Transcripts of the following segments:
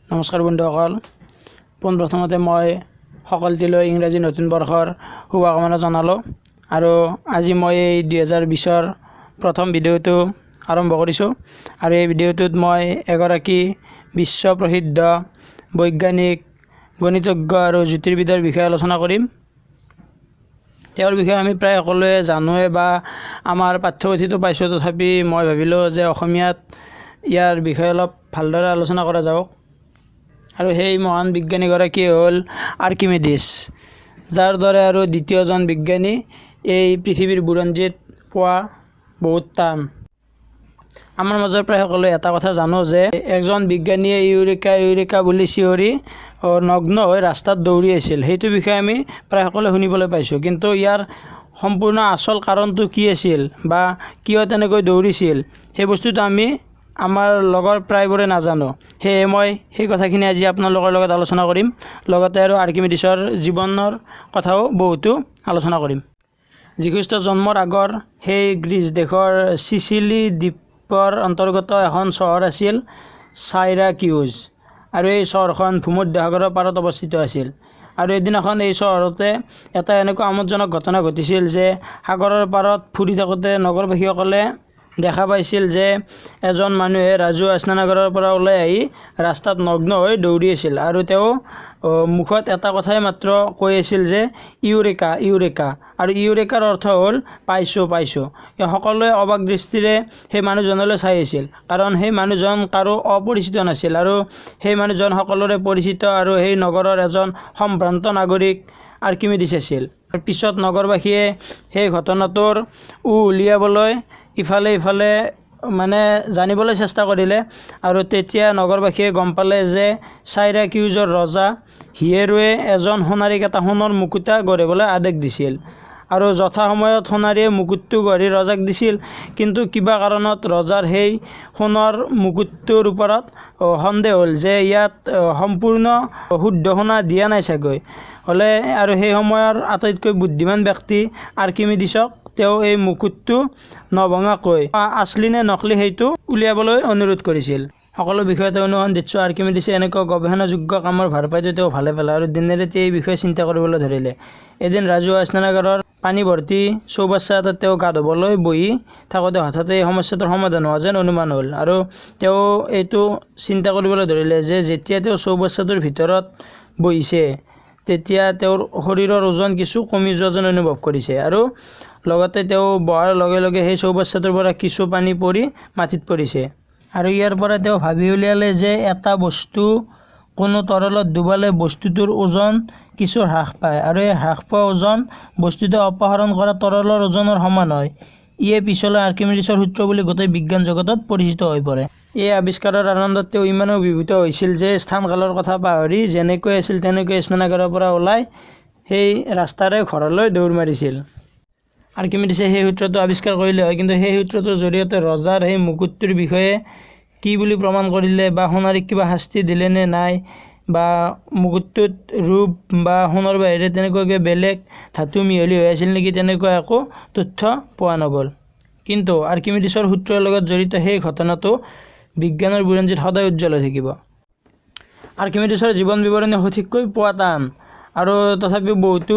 নমস্কাৰ বন্ধুসকল, পোনপ্ৰথমতে মই সকলোটিলৈ ইংৰাজী নতুন বৰ্ষৰ শুভকামনা জনালোঁ। আৰু আজি মই এই 2020ৰ প্ৰথম ভিডিঅ'টো আৰম্ভ কৰিছোঁ। আৰু এই ভিডিঅ'টোত মই এগৰাকী বিশ্ব প্ৰসিদ্ধ বৈজ্ঞানিক, গণিতজ্ঞ আৰু জ্যোতিৰ্বিদৰ বিষয়ে আলোচনা কৰিম। তেওঁৰ বিষয়ে আমি প্ৰায় সকলোৱে জানোৱে বা আমাৰ পাঠ্যপুথিতো পাইছোঁ। তথাপি মই ভাবিলোঁ যে অসমীয়াত ইয়াৰ বিষয়ে অলপ ভালদৰে আলোচনা কৰা যাওক। আৰু সেই মহান বিজ্ঞানীগৰাকীয়ে হ'ল আৰ্কিমিডিছ, যাৰ দৰে আৰু দ্বিতীয়জন বিজ্ঞানী এই পৃথিৱীৰ বুৰঞ্জীত পোৱা বহুত টান। আমাৰ মাজৰ প্ৰায় সকলোৱে এটা কথা জানো যে এজন বিজ্ঞানীয়ে "ইউৰেকা, ইউৰেকা" বুলি চিঞৰি নগ্ন হৈ ৰাস্তাত দৌৰি আছিল। সেইটো বিষয়ে আমি প্ৰায় সকলোৱে শুনিবলৈ পাইছোঁ। কিন্তু ইয়াৰ সম্পূৰ্ণ আচল কাৰণটো কি আছিল বা কিয় তেনেকৈ দৌৰিছিল, সেই বস্তুটো আমি আমাৰ লগৰ প্ৰায়বোৰে নাজানো। সেয়ে মই সেই কথাখিনি আজি আপোনালোকৰ লগত আলোচনা কৰিম। লগতে আৰু আৰ্কিমিডিছৰ জীৱনৰ কথাও বহুতো আলোচনা কৰিম। যীশুখ্ৰীষ্ট জন্মৰ আগৰ সেই গ্ৰীচ দেশৰ চিচিলি দ্বীপৰ অন্তৰ্গত এখন চহৰ আছিল চাইৰাকিউজ। আৰু এই চহৰখন ভূমধ্য সাগৰৰ পাৰত অৱস্থিত আছিল। আৰু এদিনাখন এই চহৰতে এটা এনেকুৱা আমোদজনক ঘটনা ঘটিছিল যে সাগৰৰ পাৰত ফুৰি থাকোঁতে নগৰবাসীসকলে দেখা পাইছিল যে এজন মানুহে ৰাজহুৱা স্নানাগাৰৰ পৰা ওলাই আহি ৰাস্তাত নগ্ন হৈ দৌৰি আছিল আৰু তেওঁ মুখত এটা কথাই মাত্ৰ কৈ আছিল যে "ইউৰেকা, ইউৰেকা"। আৰু ইউৰেকাৰ অৰ্থ হ'ল "পাইছোঁ, পাইছোঁ"। সকলোৱে অবাক দৃষ্টিৰে সেই মানুহজনলৈ চাই আছিল, কাৰণ সেই মানুহজন কাৰো অপৰিচিত নাছিল আৰু সেই মানুহজন সকলোৰে পৰিচিত আৰু সেই নগৰৰ এজন সম্ভ্ৰান্ত নাগৰিক আৰ্কিমিডিছ আছিল। পিছত নগৰবাসীয়ে সেই ঘটনাটোৰ উহ উলিয়াবলৈ ইফালে ইফালে মানে জানিবলৈ চেষ্টা কৰিলে। আৰু তেতিয়া নগৰবাসীয়ে গম পালে যে চাইৰাকিউজৰ ৰজা হিয়েৰোৱে এজন সোণাৰীক এটা সোণৰ মুকুতা গঢ়িবলৈ আদেশ দিছিল। আৰু যথা সময়ত সোণাৰীয়ে মুকুটটো গঢ়ি ৰজাক দিছিল। কিন্তু কিবা কাৰণত ৰজাৰ সেই সোণৰ মুকুটটোৰ ওপৰত সন্দেহ হ'ল যে ইয়াত সম্পূৰ্ণ শুদ্ধ সোণা দিয়া নাই চাগৈ হ'লে। আৰু সেই সময়ৰ আটাইতকৈ বুদ্ধিমান ব্যক্তি আৰ্কিমিডিছক তেওঁ এই মুকুটটো নভঙাকৈ আচলি নে নকলি সেইটো উলিয়াবলৈ অনুৰোধ কৰিছিল। সকলো বিষয়তে অনুসন্ধিৎসু আৰ্কিমিডিছে এনেকুৱা গৱেষণাযোগ্য কামৰ ভাৰ পাইতো তেওঁ ভালে পালে আৰু দিনে ৰাতি এই বিষয়ে চিন্তা কৰিবলৈ ধৰিলে। এদিন ৰাজহুৱা স্নানাগাৰৰ পানী ভৰ্তি চৌবাচ্চা এটাত তেওঁ গা ধুবলৈ বহি থাকোঁতে হঠাতে এই সমস্যাটোৰ সমাধান হোৱা যেন অনুমান হ'ল। আৰু তেওঁ এইটো চিন্তা কৰিবলৈ ধৰিলে যে যেতিয়া তেওঁ চৌবাচ্চাটোৰ ভিতৰত বহিছে, তেতিয়া তেওঁৰ শৰীৰৰ ওজন কিছু কমি যোৱা যেন অনুভৱ কৰিছে। আৰু লগতে তেওঁ বহাৰ লগে লগে সেই চৌবাচ্চাটোৰ পৰা কিছু পানী পৰি মাটিত পৰিছে। আৰু ইয়াৰ পৰা তেওঁ ভাবি উলিয়ালে যে এটা বস্তু কোনো তৰলত ডুবালে বস্তুটোৰ ওজন কিছু হ্ৰাস পায় আৰু এই হ্ৰাস পোৱা ওজন বস্তুটোৱে অপসাৰণ কৰা তৰলৰ ওজনৰ সমান হয়। ইয়ে পিছলৈ আৰ্কিমিডিছৰ সূত্ৰ বুলি গোটেই বিজ্ঞান জগতত পৰিচিত হৈ পৰে। এই আৱিষ্কাৰৰ আনন্দত তেওঁ ইমানেই অভিভূত হৈছিল যে স্থান কালৰ কথা পাহৰি যেনেকৈ আছিল তেনেকৈ স্নানাগাৰৰ পৰা ওলাই সেই ৰাস্তাৰে ঘৰলৈ দৌৰ মাৰিছিল। আৰ্কিমিডিছে সেই সূত্ৰটো আৱিষ্কাৰ কৰিলে হয়, কিন্তু সেই সূত্ৰটোৰ জৰিয়তে ৰজাৰ সেই মুকুটটোৰ বিষয়ে কি বুলি প্ৰমাণ কৰিলে বা সোণাৰীক কিবা শাস্তি দিলে নে নাই বা মুকুটটোত ৰূপ বা সোণৰ বাহিৰে তেনেকুৱা কিবা বেলেগ ধাতু মিহলি হৈ আছিল নেকি, তেনেকুৱা একো তথ্য পোৱা নগ'ল। কিন্তু আৰ্কিমিডিছৰ সূত্ৰৰ লগত জড়িত সেই ঘটনাটো বিজ্ঞানৰ বুৰঞ্জীত সদায় উজ্জ্বল হৈ থাকিব। আৰ্কিমিডিছৰ জীৱন বিৱৰণী সঠিককৈ পোৱা টান। আৰু তথাপিও বহুতো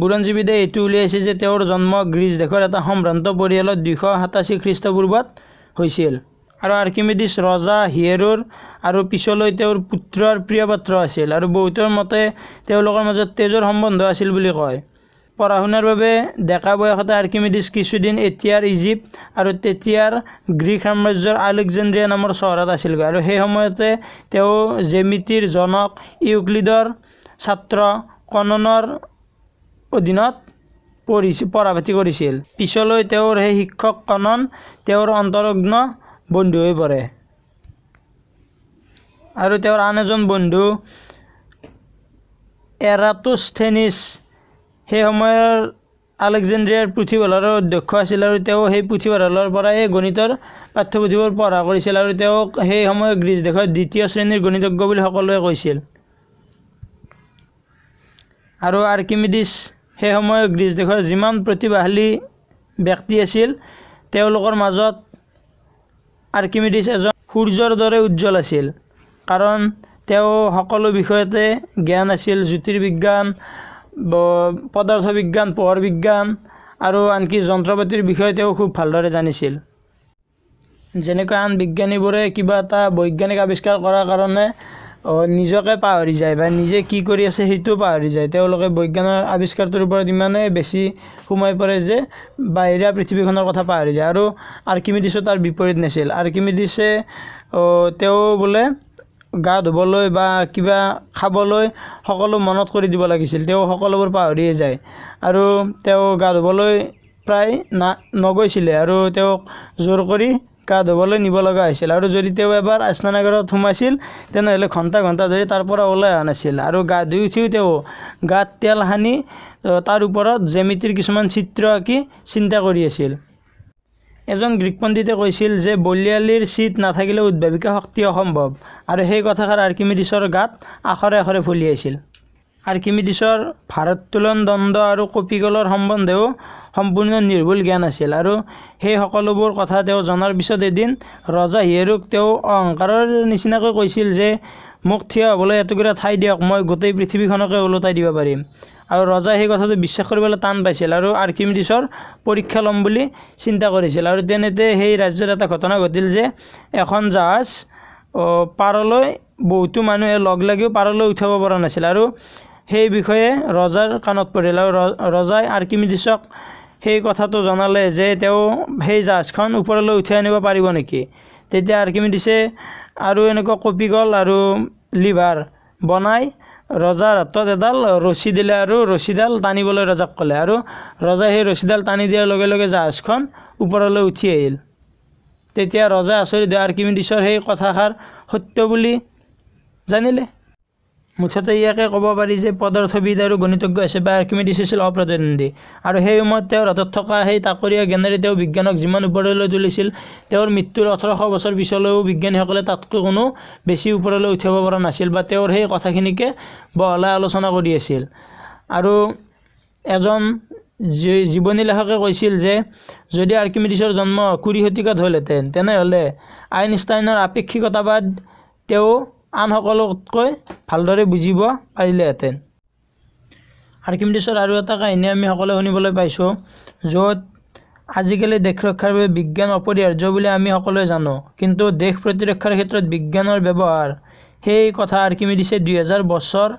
বুৰঞ্জীবিদে এইটো উলিয়াইছে যে তেওঁৰ জন্ম গ্ৰীচ দেশৰ এটা সম্ভ্ৰান্ত পৰিয়ালত 287 খ্ৰীষ্টপূৰ্বত হৈছিল। আৰু আৰ্কিমিডিছ ৰজা হিয়েৰোৰ আৰু পিছলৈ তেওঁৰ পুত্ৰৰ প্ৰিয়পাত্ৰ আছিল। আৰু বহুতৰ মতে তেওঁলোকৰ মাজত তেজৰ সম্বন্ধ আছিল বুলি কয়। পঢ়া শুনাৰ বাবে ডেকা বয়সতে আৰ্কিমিডিছ কিছুদিন এতিয়াৰ ইজিপ্ত আৰু তেতিয়াৰ গ্ৰীক সাম্ৰাজ্যৰ আলেকজেণ্ড্ৰিয়া নামৰ চহৰত আছিলগৈ। আৰু সেই সময়তে তেওঁ জ্যামিতিৰ জনক ইউক্লিডৰ ছাত্ৰ কননৰ অধীনত পঢ়িছিল, পঢ়া পাতি কৰিছিল। পিছলৈ তেওঁৰ সেই শিক্ষক কনন তেওঁৰ অন্তৰংগ বন্ধু হৈ পৰে। আৰু তেওঁৰ আন এজন বন্ধু এৰাটোস্থেনিছ সেই সময়ৰ আলেকজেণ্ড্ৰিয়াৰ পুথিভঁৰালৰ অধ্যক্ষ আছিল। আৰু তেওঁ সেই পুথিভঁৰালৰ পৰাই গণিতৰ পাঠ্যপুথিবোৰ পঢ়া কৰিছিল। আৰু তেওঁক সেই সময়ত গ্ৰীচ দেশৰ দ্বিতীয় শ্ৰেণীৰ গণিতজ্ঞ বুলি সকলোৱে কৈছিল। আৰু আৰ্কিমিডিছ সেই সময়ত গ্ৰীচ দেশৰ যিমান প্ৰতিভাশালী ব্যক্তি আছিল, তেওঁলোকৰ মাজত আৰ্কিমিডিছ এজন সূৰ্যৰ দৰে উজ্জ্বল আছিল, কাৰণ তেওঁ সকলো বিষয়তে জ্ঞান আছিল, জ্যোতিৰ্বিজ্ঞান, পদাৰ্থ বিজ্ঞান, পোহৰ বিজ্ঞান আৰু আনকি যন্ত্ৰপাতিৰ বিষয়ে তেওঁ খুব ভালদৰে জানিছিল। যেনেকৈ আন বিজ্ঞানীবোৰে কিবা এটা বৈজ্ঞানিক আৱিষ্কাৰ কৰাৰ কাৰণে নিজকে পাহৰি যায় বা নিজে কি কৰি আছে সেইটোও পাহৰি যায়, তেওঁলোকে বৈজ্ঞানৰ আৱিষ্কাৰটোৰ ওপৰত ইমানেই বেছি সোমাই পৰে যে বাহিৰা পৃথিৱীখনৰ কথা পাহৰি যায়। আৰু আৰ্কিমিডিছো তাৰ বিপৰীত নাছিল। আৰ্কিমিডিছে তেওঁ বোলে গা ধুবলৈ বা কিবা খাবলৈ সকলো মনত কৰি দিব লাগিছিল, তেওঁ সকলোবোৰ পাহৰিয়ে যায় আৰু তেওঁ গা ধুবলৈ প্ৰায় নগৈছিলে আৰু তেওঁক জোৰ কৰি গা ধুবলৈ নিব লগা হৈছিল। আৰু যদি তেওঁ এবাৰ স্নানাগাৰত সোমাইছিল তেনেহ'লে ঘণ্টা ঘণ্টা ধৰি তাৰ পৰা ওলাই অহা নাছিল। আৰু গা ধুই উঠিও তেওঁ গাত তেল সানি তাৰ ওপৰত জ্যামিতিৰ কিছুমান চিত্ৰ আঁকি চিন্তা কৰি আছিল। এজন গ্ৰীক পণ্ডিতে কৈছিল যে বলিয়ালিৰ চিত নাথাকিলে উদ্ভাৱিকা শক্তি অসম্ভৱ, আৰু সেই কথাষাৰ আৰ্কিমিডিছৰ গাত আখৰে আখৰে ফলিয়াইছিল। আৰ্কিমিডিছৰ ভাৰোত্তোলন দণ্ড আৰু কপিকলৰ সম্বন্ধেও সম্পূৰ্ণ নিৰ্ভুল জ্ঞান আছিল। আৰু সেই সকলোবোৰ কথা তেওঁ জনাৰ পিছত এদিন ৰজা হিয়েৰুক তেওঁ অহংকাৰৰ নিচিনাকৈ কৈছিল যে মোক থিয় হ'বলৈ এটুকুৰা ঠাই দিয়ক, মই গোটেই পৃথিৱীখনকে ওলোটাই দিব পাৰিম। আৰু ৰজাই সেই কথাটো বিশ্বাস কৰিবলৈ টান পাইছিল আৰু আৰ্কিমিডিছৰ পৰীক্ষা ল'ম বুলি চিন্তা কৰিছিল। আৰু তেনেতে সেই ৰাজ্যত এটা ঘটনা ঘটিল যে এখন জাহাজ পাৰলৈ বহুতো মানুহে লগ লাগিও পাৰলৈ উঠাব পৰা নাছিল আৰু সেই বিষয়ে ৰজাৰ কাণত পৰিল। আৰু ৰজাই আৰ্কিমিডিছক সেই কথাটো জনালে যে তেওঁ সেই জাহাজখন ওপৰলৈ উঠাই আনিব পাৰিব নেকি। তেতিয়া আৰ্কিমিডিছে আৰু এনেকুৱা কপিকল আৰু লিভাৰ বনাই ৰজাৰ হাতত এডাল ৰছী দিলে আৰু ৰছীডাল টানিবলৈ ৰজাক ক'লে। আৰু ৰজাই সেই ৰছীডাল টানি দিয়াৰ লগে লগে জাহাজখন ওপৰলৈ উঠি আহিল। তেতিয়া ৰজাই আচৰিত হৈ আৰ্কিমিডিছৰ সেই কথাষাৰ সত্য বুলি জানিলে। মুঠতে ইয়াকে ক'ব পাৰি যে পদাৰ্থবিদ আৰু গণিতজ্ঞ হিচাপে আৰ্কিমিডিছ আছিল অপ্ৰতিদ্বন্দ্বী। আৰু সেই সময়ত তেওঁৰ হাতত থকা সেই তাকৰীয়া জ্ঞানেৰে তেওঁ বিজ্ঞানক যিমান ওপৰলৈ তুলিছিল, তেওঁৰ মৃত্যুৰ 1800 বছৰ পিছলৈও বিজ্ঞানীসকলে তাতকৈ কোনো বেছি ওপৰলৈ উঠাব পৰা নাছিল বা তেওঁৰ সেই কথাখিনিকে বহলাই আলোচনা কৰি আছিল। আৰু এজন জীৱনী লেখকে কৈছিল যে যদি আৰ্কিমিডিছৰ জন্ম 20 শতিকাত হ'লহেঁতেন, তেনেহ'লে আইনষ্টাইনৰ আপেক্ষিকতাবাদ তেওঁ আন সকলোতকৈ ভালদৰে বুজিব পাৰিলেহেঁতেন। আৰ্কিমিডিছৰ আৰু এটা কাহিনী আমি সকলোৱে শুনিবলৈ পাইছোঁ, য'ত আজিকালি দেশ ৰক্ষাৰ বাবে বিজ্ঞান অপৰিহাৰ্য বুলি আমি সকলোৱে জানো, কিন্তু দেশ প্ৰতিৰক্ষাৰ ক্ষেত্ৰত বিজ্ঞানৰ ব্যৱহাৰ সেই কথা আৰ্কিমিডিছে 2000 বছৰ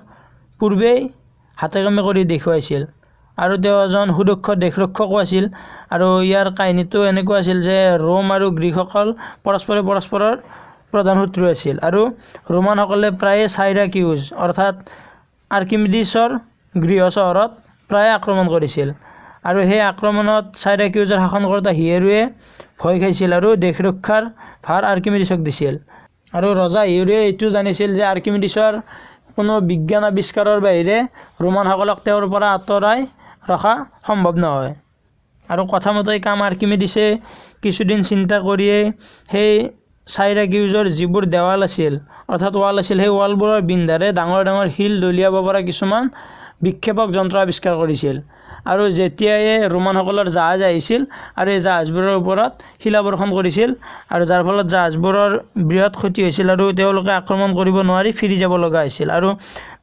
পূৰ্বেই হাতে কামে কৰি দেখুৱাইছিল। আৰু তেওঁ এজন সুদক্ষ দেশৰক্ষকো আছিল। আৰু ইয়াৰ কাহিনীটো এনেকুৱা আছিল যে ৰোম আৰু গ্ৰীকসকল পৰস্পৰে পৰস্পৰৰ প্ৰধান শত্ৰু আছিল আৰু ৰোমানসকলে প্ৰায়ে চাইৰাকিউজ অৰ্থাৎ আৰ্কিমিডিছৰ গৃহ চহৰত প্ৰায়ে আক্ৰমণ কৰিছিল। আৰু সেই আক্ৰমণত চাইৰাকিউজৰ শাসনকৰ্তা হিয়েৰুৱে ভয় খাইছিল আৰু দেশ ৰক্ষাৰ ভাৰ আৰ্কিমিডিছক দিছিল। আৰু ৰজা হিয়েৰুৱে এইটো জানিছিল যে আৰ্কিমিডিছৰ কোনো বিজ্ঞান আৱিষ্কাৰৰ বাহিৰে ৰোমানসকলক তেওঁৰ পৰা আঁতৰাই ৰখা সম্ভৱ নহয়। আৰু কথামতেই কাম আৰ্কিমিডিছে কিছুদিন চিন্তা কৰিয়েই সেই চাইৰাকিউজৰ যিবোৰ দেৱাল আছিল অৰ্থাৎ ৱাল আছিল, সেই ৱালবোৰৰ বিন্ধাৰে ডাঙৰ ডাঙৰ শিল দলিয়াব পৰা কিছুমান বিক্ষেপক যন্ত্ৰ আৱিষ্কাৰ কৰিছিল। আৰু যেতিয়াই ৰোমানসকলৰ জাহাজ আহিছিল আৰু এই জাহাজবোৰৰ ওপৰত শিলাবৰ্ষণ কৰিছিল আৰু যাৰ ফলত জাহাজবোৰৰ বৃহৎ ক্ষতি হৈছিল আৰু তেওঁলোকে আক্ৰমণ কৰিব নোৱাৰি ফিৰি যাব লগা হৈছিল। আৰু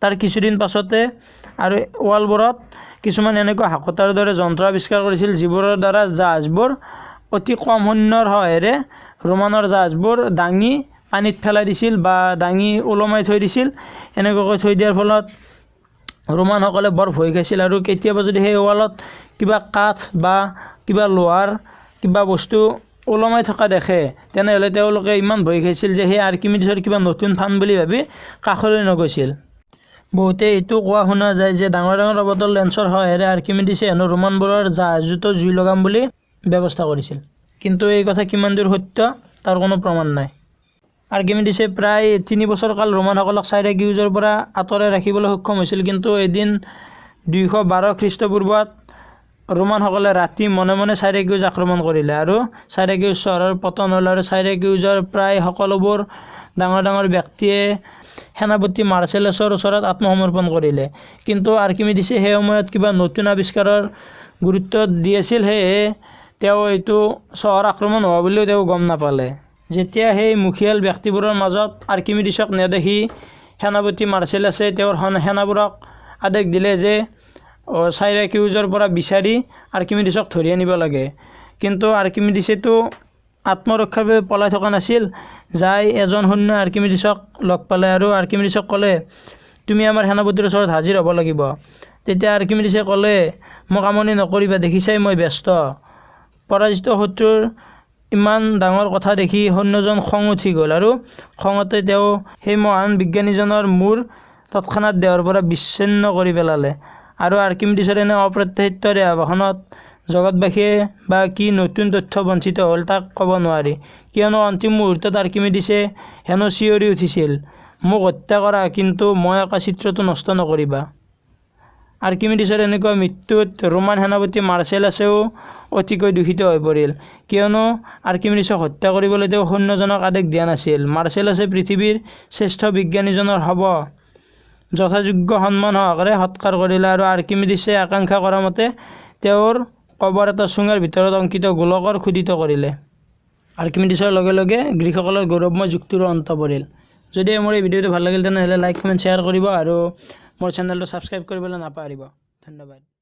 তাৰ কিছুদিন পাছতে আৰু ৱালবোৰত কিছুমান এনেকুৱা হাকোটাৰ দৰে যন্ত্ৰ আৱিষ্কাৰ কৰিছিল যিবোৰৰ দ্বাৰা জাহাজবোৰ অতি কম সৈন্যৰ সহায়েৰে ৰোমানৰ জাহাজবোৰ দাঙি পানীত পেলাই দিছিল বা দাঙি ওলমাই থৈ দিছিল। এনেকুৱাকৈ থৈ দিয়াৰ ফলত ৰোমানসকলে বৰ ভয় খাইছিল। আৰু কেতিয়াবা যদি সেই ৱালত কিবা কাঠ বা কিবা লোহাৰ কিবা বস্তু ওলমাই থকা দেখে, তেনেহ'লে তেওঁলোকে ইমান ভয় খাইছিল যে সেই আৰ্কিমিডিছৰ কিবা নতুন ফান বুলি ভাবি কাষলৈ নগৈছিল। বহুতে এইটো কোৱা শুনা যায় যে ডাঙৰ ডাঙৰ অৱতল লেন্সৰ সহায়েৰে আৰ্কিমিডিছে হেনো ৰোমানবোৰৰ জাহাজতো জুই লগাম বুলি ব্যৱস্থা কৰিছিল, কিন্তু এই কথা কিমান দূৰ সত্য তাৰ কোনো প্ৰমাণ নাই। আৰ্কিমিডিছে প্ৰায় 3 বছৰ কাল ৰোমানসকলক চাইৰাকিউজৰ পৰা আঁতৰাই ৰাখিবলৈ সক্ষম হৈছিল, কিন্তু এদিন 212 খ্ৰীষ্টপূৰ্বত ৰোমানসকলে ৰাতি মনে মনে চাইৰাকিউজ আক্ৰমণ কৰিলে আৰু চাইৰাকিউজ চহৰৰ পতন হ'ল। আৰু চাইৰাকিউজৰ প্ৰায় সকলোবোৰ ডাঙৰ ডাঙৰ ব্যক্তিয়ে সেনাপতি মাৰ্চেলাছৰ ওচৰত আত্মসমৰ্পণ কৰিলে। কিন্তু আৰ্কিমিডিছে সেই সময়ত কিবা নতুন আৱিষ্কাৰৰ গুৰুত্ব দি আছিল, সেয়েহে তেওঁ এইটো চহৰ আক্ৰমণ হোৱা বুলিও তেওঁ গম নাপালে। যেতিয়া সেই মুখিয়াল ব্যক্তিবোৰৰ মাজত আৰ্কিমিডিছক নেদেখি সেনাপতি মাৰ্চেলাছে তেওঁৰ সেনাবোৰক আদেশ দিলে যে চাইৰাকিউজৰ পৰা বিচাৰি আৰ্কিমিডিছক ধৰি আনিব লাগে। কিন্তু আৰ্কিমিডিছেতো আত্মৰক্ষাৰ বাবে পলাই থকা নাছিল। যাই এজন সৈন্যই আৰ্কিমিডিছক লগ পালে আৰু আৰ্কিমিডিছক ক'লে, "তুমি আমাৰ সেনাপতিৰ ওচৰত হাজিৰ হ'ব লাগিব।" তেতিয়া আৰ্কিমিডিছে ক'লে, "মোক আমনি নকৰিবা, দেখিছাই মই ব্যস্ত।" পৰাজিত শত্ৰুৰ ইমান ডাঙৰ কথা দেখি সৈন্যজন খং উঠি গ'ল আৰু খঙতে তেওঁ সেই মহান বিজ্ঞানীজনৰ মূৰ তৎক্ষণাত দেহৰ পৰা বিচ্ছিন্ন কৰি পেলালে। আৰু আৰ্কিমিডিছৰ এনে অপ্ৰত্যাশিত দেহাৱসানত জগতবাসীয়ে বা কি নতুন তথ্য বঞ্চিত হ'ল তাক ক'ব নোৱাৰি। কিয়নো অন্তিম মুহূৰ্তত আৰ্কিমিডিছে হেনো চিঞৰি উঠিছিল, "মোক হত্যা কৰা, কিন্তু মই অঁকা চিত্ৰটো নষ্ট নকৰিবা।" আৰ্কিমিডিছৰ এনেকুৱা মৃত্যুত ৰোমান সেনাপতি মাৰ্চেলাছেও অতিকৈ দুখিত হৈ পৰিল। কিয়নো আৰ্কিমিডিছক হত্যা কৰিবলৈ তেওঁ সৈন্যজনক আদেশ দিয়া নাছিল। মাৰ্চেলাছে পৃথিৱীৰ শ্ৰেষ্ঠ বিজ্ঞানীজনৰ শৱ যথাযোগ্য সন্মান সহকাৰে সৎকাৰ কৰিলে আৰু আৰ্কিমিডিছে আকাংক্ষা কৰা মতে তেওঁৰ কবৰ এটা চুঙাৰ ভিতৰত অংকিত গোলকৰ খোদিত কৰিলে। আৰ্কিমিডিছৰ লগে লগে গ্ৰীকসকলৰ গৌৰৱময় যুগটোৰো অন্ত পৰিল। যদি মোৰ এই ভিডিঅ'টো ভাল লাগিল, তেনেহ'লে লাইক, কমেণ্ট, শ্বেয়াৰ কৰিব আৰু মোৰ চেনেলটো ছাবস্ক্ৰাইব কৰিবলৈ নাপাহৰিব। ধন্যবাদ।